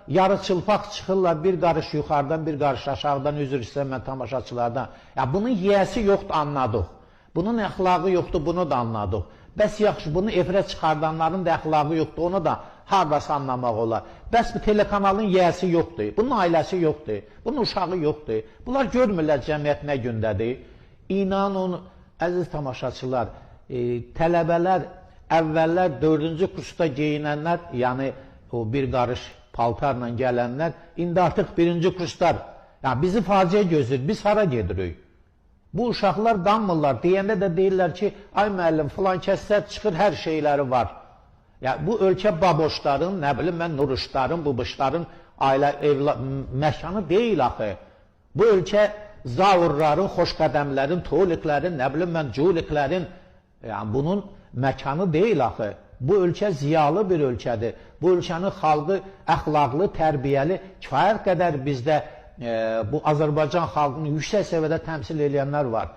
Yarı çılpaq çıxırlar, bir qarış yuxarıdan, bir qarış aşağıdan, üzr istəyirəm mən tamaşaçılardan. Ya bunun yiyəsi yoxdur, anladıq. Bunun əxlaqı yoxdur, bunu da anladıq. Bəs yaxşı, bunu efirə çıxardanların da əxlaqı yoxdur, onu da hardasa anlamaq olar. Bəs bu telekanalın yiyəsi yoxdur, bunun ailəsi yoxdur, bunun uşağı yoxdur. Bunlar görmürlər cəmiyyət nə gündədir. İnanın, əziz tamaşaçılar, tələbələr əvvəllər 4-cü kursda geyinənlər, yəni o bir qarış paltarla gələnlər, indi artıq 1-ci kurslar. Yəni bizi faciə gözləyir, biz hara gedirik? Bu uşaqlar qanmırlar. Deyəndə də deyirlər ki, ay müəllim, filan kəslər çıxır, hər şeyləri var. Yəni bu ölkə baboşların, nə bilim mən, nuruşların, bubuşların ailə evla məkanı deyil axı. Bu ölkə zaurların, xoşqədəmlərin, toliklərin, nə bilim mən, culiklərin, yəni bunun məkanı deyil axı. Bu ölkə ziyalı bir ölkədir. Bu ölkənin xalqı əxlaqlı, tərbiyəli, kifayət qədər bizdə bu Azərbaycan xalqını yüksək səviyyədə təmsil eləyənlər var.